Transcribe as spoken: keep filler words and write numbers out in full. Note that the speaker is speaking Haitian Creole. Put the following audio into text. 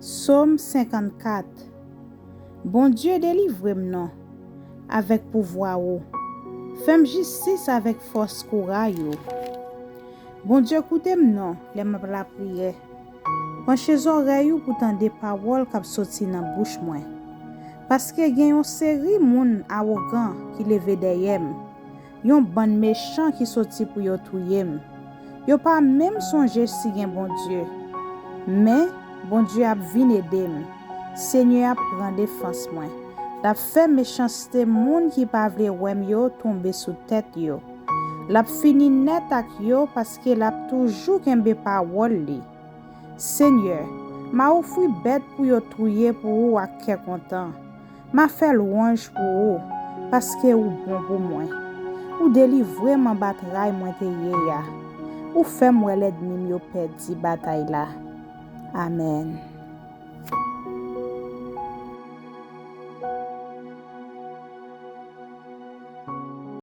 Sòm senkannkat. Bondye, delivre m non, avèk pouvwa ou. Fè m jistis avèk fòs kouray ou. Bondye, koute m non, lè m ap lapriyè. Panche zòrèy ou pou tande pawòl k ap soti nan bouch mwen. Paske gen yon seri moun awogan ki leve dèyè m. Yon bann mechan ki soti pou yo touye m. Yo pa menm sonje si gen Bondye. Men, Bondye ap vin ede m. Senyè ap pran defans mwen. L ap fè mechanste moun ki pa vle wè m yo tonbe sou tèt yo. L ap fini nèt ak yo paske l ap toujou kenbe pawòl li. Senyè, m a ofri bèt pou yo touye pou ou ak kè kontan. M a fè lwanj pou ou, paske ou bon pou mwen. Ou delivre m anba tray mwen te ye a. Ou fè m wè lènmi m yo pèdi batay la. Amèn.